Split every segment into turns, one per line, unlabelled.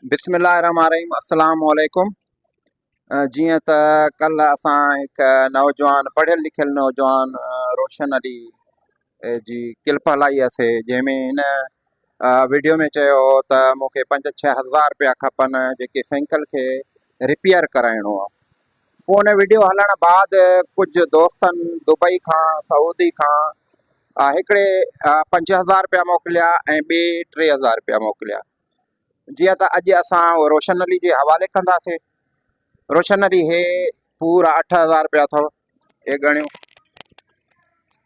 بسم الله الرحمن الرحيم السلام عليڪم جيئن ته ڪلهه اسان هڪ نوجوان پڙهيل لکيل نوجوان روشن علي جي ڪلپ هلائي هئسي جنهن ۾ هن ويڊيو ۾ چيو هو ته مون کي پنج ڇهه هزار روپيا کپن جيڪي سائيڪل کي رپيئر ڪرائڻو آهي پوء ان ويڊيو هلڻ بعد ڪجهه دوستن دبئي کان سعودي کان هڪڙي 5000 روپيا موڪليا ۽ ٻئي 3000 روپيا موڪليا جيئن ته اڄ اسان اهو روشن علي جي حوالي ڪنداسين. روشن علي هي پورا 8000 روپيا اٿو هي ڳڻيو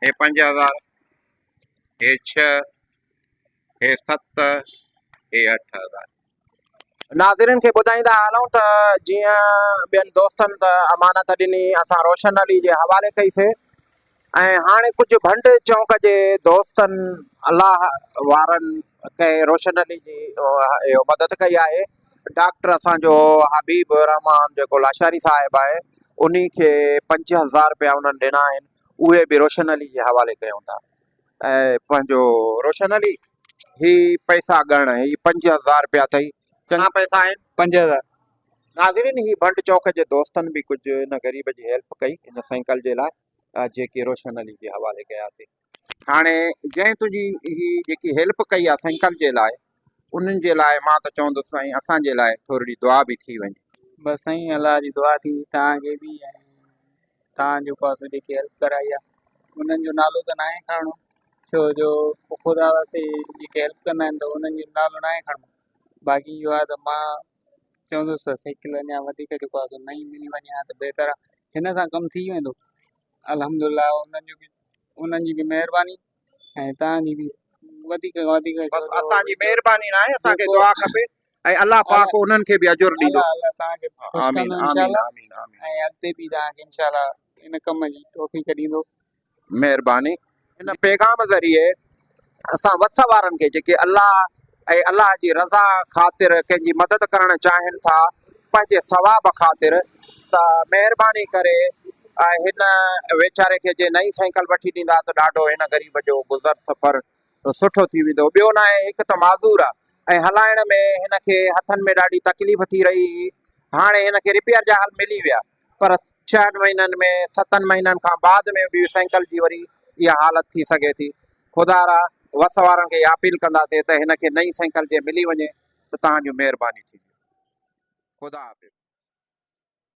هي 5000 هي 6 هي 7 هي 8000. ناظرين کي ٻڌائيندا هلون ته جيئن ٻين دوستن ته امانت ڏني اسان روشن علي جي حوالي ڪئي سي ۽ هاڻي ڪجهه ڀنڊ چونڪ جي دوستن الله وارن ڪنهن روشن علي جي اهو مدد ڪئي آهي ڊاڪٽر اسان جو حبيب الرحمان جيڪو لاشاري صاحب آهي انهي کي 5000 روپيا انهن ڏنا آهن اهي به روشن علي جي حوالي ڪيون ٿا ۽ پنهنجو روشن علي هي پئسا ڳڻ هي 5000 روپيا اٿئي چڱا پئسا آهن 5000 ناظرين هي ڀنڊ چوڪ جي دوستن به ڪجهه ان غريب جي هيلپ ڪئي ان سائيڪل جي لاء جيڪي روشن علي جي حوالي ڪياسي. هاڻي جنهن تنهنجي هي جيڪي هيلپ ڪئي آ سائيڪل جي لاء انهن جي لاء مان ته چوندس سائين اسان جي لاء ٿورڙي دعا به ٿي وڃي.
بس سائين الله جي دعا ٿي توهان کي به ۽ توهان جيڪو آ سو جيڪي هيلپ ڪرائي آ انهن جو نالو ته ناهي کڻڻو ڇو جو خدا واسطي جيڪي هيلپ ڪندا آهن ته انهن جو نالو ناهي کڻبو باقي اهو آ ته مان چوندس ته سائيڪل اڃا وڌيڪ جيڪو آهي سو نئين ملي وڃي ها ته بهتر آهي هن سان ڪم ٿي ويندو الحمد لله انهن جو به انهن جي به مهرباني ۽ توهان جي به وڌيڪ کان وڌيڪ
بس اسان جي مهرباني ناهي اسان کي دعا کپي ۽ الله پاڪ انهن کي به اجر ڏيندو
الله الله توهان کي خوش ڪندو انشاء الله ۽ اڳتي به توهان کي انشاء الله ان ڪم جي توفيق ڏيندو.
مهرباني هن پيغام ذريعي اسان وس وارن کي جيڪي الله ۽ الله جي رضا خاطر ڪنهن جي مدد ڪرڻ چاهين ٿا پنهنجي ثواب خاطر ته مهرباني ڪري هن ويچاري کي جي نئين سائيڪل وٺي ڏيندا ته ڏاڍو هن غريب جو گذر سفر سٺو ٿي ويندو ٻيو ناهي هڪ ته معذور آ ۽ هلائڻ ۾ هن کي هٿن ۾ ڏاڍي تڪليف ٿي رهي هئي هاڻي هن کي رپيئر جا حل ملي ويا پر ڇهن مهينن ۾ ستن مهينن کان بعد ۾ به سائيڪل جي وري اها حالت ٿي سگهي ٿي. خدارا وس وارن کي اها اپيل ڪنداسين ته هن کي نئين سائيڪل جي ملي وڃي ته توهان جون مهربانيون ٿينديون. خدا حافظ.